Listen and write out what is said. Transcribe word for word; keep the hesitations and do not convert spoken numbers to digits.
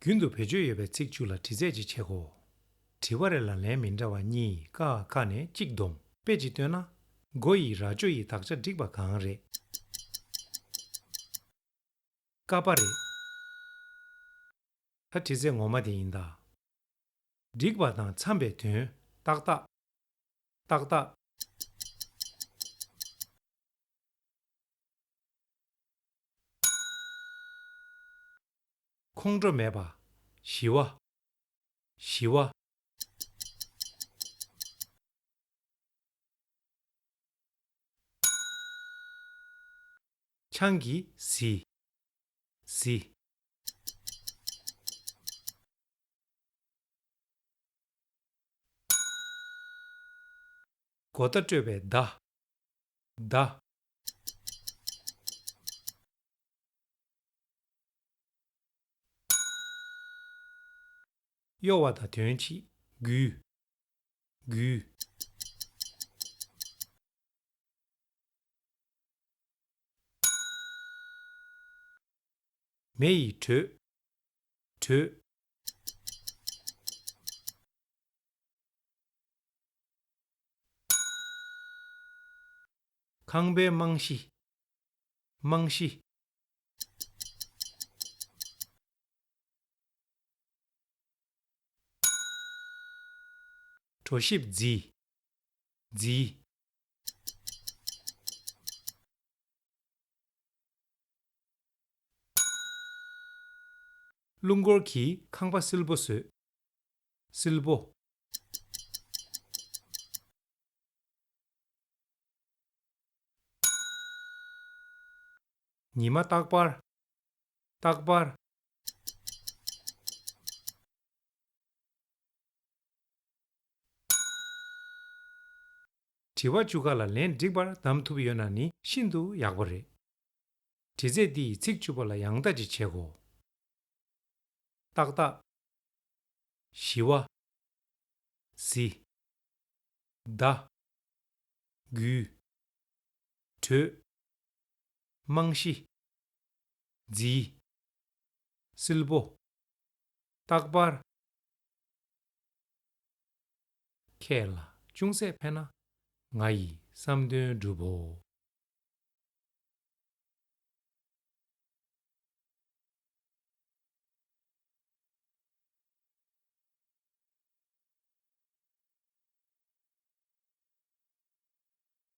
རྒྱུན་དུ་བེད་སྤྱོད་ཡོད་པའི་ཚིག་བཅུ་ལ་དྲི་རྩད་ཅིག་བྱེད་དགོས། དྲི་བ་རེ་ལ་ལན་མི་འདྲ་བ་གཉིས། ཀ་ཁ་ནས་གཅིག་བསྡོམས། དཔེ་ཅིག་བཏོན་ན། མགོ་ཡི་རྭ་ཅོ་ཡི་དག་ཆ་འགྲིག་པ་གང་རེད། ཀ་པ་རེད། ད་དྲི་རྩད་ངོ་མ་དེ་ཡིན་ད། འགྲིག་པ་དང་འཚམ་པའི་དོན། ཏག་ཏག་ཏག་ཏག་ཁོང་ཁྲོ་མེད་པ། ཞི་བ། ཞི་བ། ཆང་གིས་བཟི། བཟི། མགོ་ཟླ་སྤྲོད་པའི་ཟླ། ཟླ། གཡོ་བ་དང་དོན་གཅིག་འགུལ། འགུལ། མེ་ཡིས་དྲོད། དྲོད། ཁང་པའི་རྨང་གཞི། རྨང་གཞི། གྲོ་ཞིབ་བརྫིས། བརྫིས། རླུང་འཁོར་གྱིས་ཁང་པ་བསིལ་པོ་བཟོས། བསིལ་པོ། ཉི་མ་རྟག་པར། རྟག་པར། དྲི་བ་བཅུ་ཁ་ལ་ལན་འགྲིག་པར་གདམ་ཐུབ་ཡོད་ན་ནི་ཤིན་ཏུ་ཡག་པོ་རེད། དྲི་རྩད་འདི་ཡི་ཚིག་བཅུ་པ་ལ་ཡང་ལྟ་ཅིག་བྱེད་དགོས། ཏག་ཏག་ཞི་བ། བཟི། ཟླ། འགུལ། དྲོད། རྨང་གཞི། བརྫིས། བསིལ་པོ། རྟག་པར། ཁྱེད་ལ་ཅུང་ཟད་ཕན་ན་ང་ཡི་བསམ་དོན་འགྲུབ་བོ།